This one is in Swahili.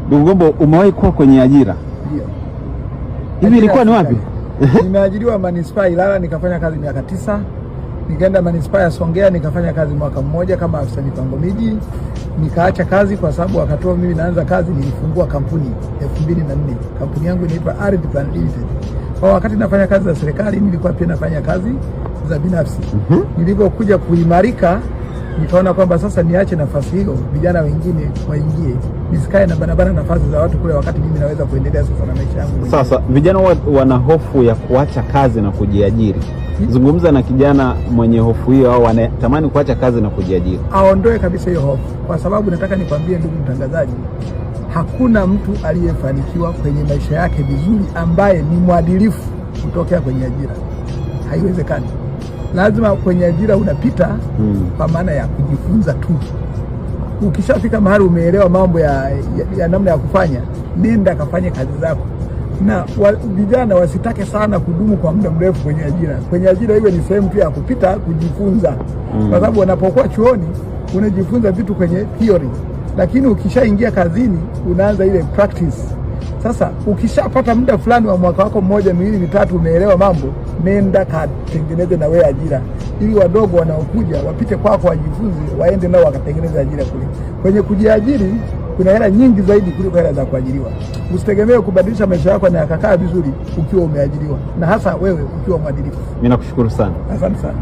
Ndugu Gombo, umewahi kuwa kwenye ajira? Ndio. Hivi ilikuwa ni wapi? Nimeajiriwa manispaa Ilala nikafanya kazi miaka 9. Nikaenda manispaa ya Songea nikafanya kazi mwaka mmoja kama afisa mipango miji. Nikaacha kazi kwa sababu wakati mimi naanza kazi nilifungua kampuni 2004. Kampuni yangu inaitwa Ardhi Plan Limited. Kwa wakati nafanya kazi za serikali nilikuwa pia nafanya kazi za binafsi. Nilipokuja kuimarika nikaona kwamba sasa niache nafasi hiyo, vijana wengine waingie, nisikae na barabara nafasi za watu kule, wakati mimi naweza kuendelea sasa na maisha yangu. Sasa vijana wana hofu ya kuacha kazi na kujiajiri. Zungumza na kijana mwenye hofu hiyo au anatamani kuacha kazi na kujiajiri. Aondoe kabisa hiyo hofu, kwa sababu nataka nikwambie ndugu mtangazaji, hakuna mtu aliyefanikiwa kwenye maisha yake vizuri ambaye ni mwadilifu kutokea kwenye ajira. Haiwezekani. Lazima kwenye ajira unapita kwa maana ya kujifunza tu. Ukishafika mahali umeelewa mambo ya namna ya kufanya, nenda kafanye kazi zako. Na vijana wasitake sana kudumu kwa muda mrefu kwenye ajira. Kwenye ajira iwe ni sehemu tu ya kupita kujifunza, kwa sababu wanapokuwa chuoni unajifunza vitu kwenye theory, lakini ukishaingia kazini unaanza ile practice. Sasa ukishapata muda fulani wa mwaka wako mmoja, miwili, mitatu, umeelewa mambo, nenda katengeneze na wewe ajira, ili wadogo wanaokuja wapite kwako, wajifunze, waende nao wakatengeneze ajira kule. Kwenye kujiajiri kuna hela nyingi zaidi kuliko hela za kuajiriwa. Usitegemee kubadilisha maisha yako na yakakaa vizuri ukiwa umeajiriwa, na hasa wewe ukiwa mwadilifu. Mimi nakushukuru sana. Asante sana.